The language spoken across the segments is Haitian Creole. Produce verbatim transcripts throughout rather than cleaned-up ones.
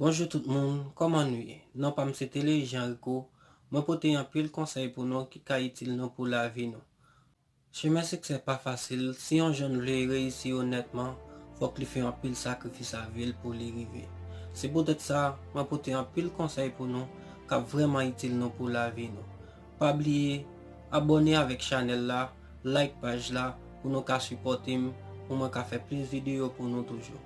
Bonjou tout moun, kòman nou ye? Non pa m se Tele Jean Rico. Mwen pote anpil konsèy pou nou ki ka itil nou pou lavi nou. Chemen siksè pa fasil, si yon jèn vle reyisi onètman, fòk li fè anpil sakrifis avil pou li rive. Se poutèt sa, mwen pote anpil konsèy pou nou k ap vrèman itil nou pou lavi nou. Pa bliye abòne avèk chanèl la, like paj la pou nou ka sipòte m, pou mwen ka fè plis videyo pou nou toujou.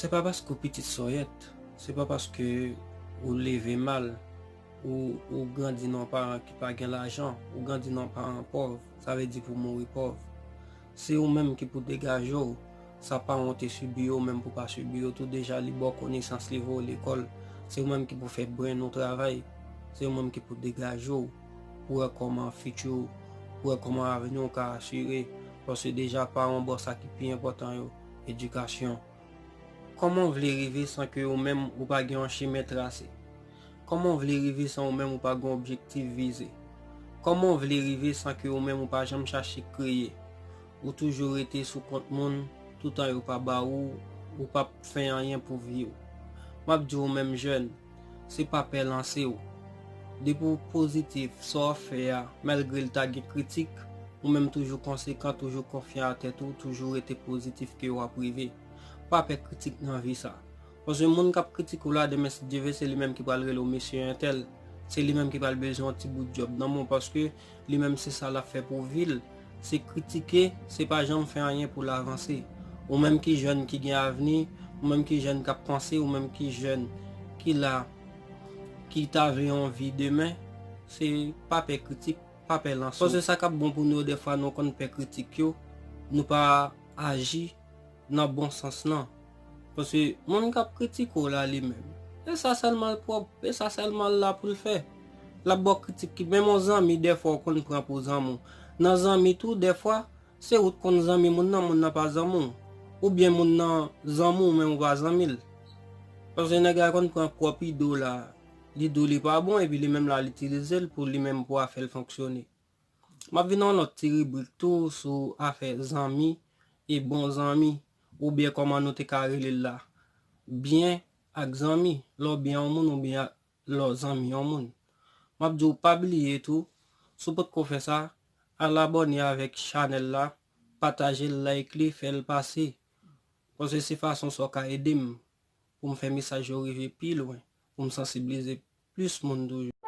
Se pa paske w pitit sòyèt, se pa paske ou leve mal, ou, ou grandi nan yon paran ki pa gen lajan, ou grandi nan yon paran pòv, sa vle di pou mouri pòv. Se ou menm ki pou degaje w. Sa paran w te sibi yo, ou menm pou pa sibi yo tou. Deja, li ba w konesans, li voye w lekòl. Se ou menm ki pou fè brenn ou travay. Se ou menm ki pou degaje w pou wè kòman fiti w, pou wè kòman avni w ka asire. Paske deja, paran w ba w sa ki pi enpòtan yo, edikasyon. Kòman w vle rive san ke ou menm ou pa gen yon chemen trase? Kòman w vle rive san ou menm ou pa gen objektif vize? Kòman w vle rive san ke ou menm ou pa janm chache kreye? Ou toujou rete sou kont moun, toutan yo pa ba ou, ou p ap fè anyen pou vi w. M ap di w menm jèn, se pa pè lanse w. Depi w pozitif, sa w ap fè a, malgre l ta gen kritik, ou menm toujou konsekan, toujou konfyan a tèt ou, toujou rete pozitif ke w ap rive. Pa pè kritik nan vi sa. Paske moun k ap kritike w la, demen si Dye vle, se li menm ki pral rele w mesye entèl. Se li menm ki pral bezwen yon ti bout djòb nan men w, paske li menm se sa l ap fè pou vi l. Se kritike, se pa janm fè anyen pou l avanse. Ou menm ki jèn ki gen avni, ou menm ki jèn k ap panse, ou menm ki jèn ki la, ki ta vle yon vi demen, se pa pè kritik, pa pè lanse w. Paske sa k ap bon pou nou yo, dèfwa nou konn pè kritik yo, nou pa aji nan bon sans lan. Paske moun k ap kritike w la li menm, e sa sèlman l pwòp, e sa sèlman l la pou l fè. L ap ba w kritik ki, menm yon zanmi, dèfwa w konn pran pou zanmi w. Nan zanmi tou, dèfwa, se ou t konn zanmi moun nan, moun nan pa zanmi w. Oubyen moun nan zanmi w, men ou pa zanmi l. Paske nèg la konn pran pwòp ide w la, li di w li pa bon, epi li menm la, l itilize l pou li menm pou afè l fonksyone. M ap vin nan yon lòt ti ribrik tou sou afè zanmi e bon zanmi, oubyen kòman nou te ka rele l la, byen ak zanmi, lè w byen yon moun oubyen lè w zanmi yon moun. M ap di w pa bliye tou, si w potko fè sa, al abòne avèk chanèl la, pataje l, like li, fè l pase. Paske se fason sa w ka ede m pou m fè mesaj yo rive pi lwen, pou m sansibilize plis moun toujou.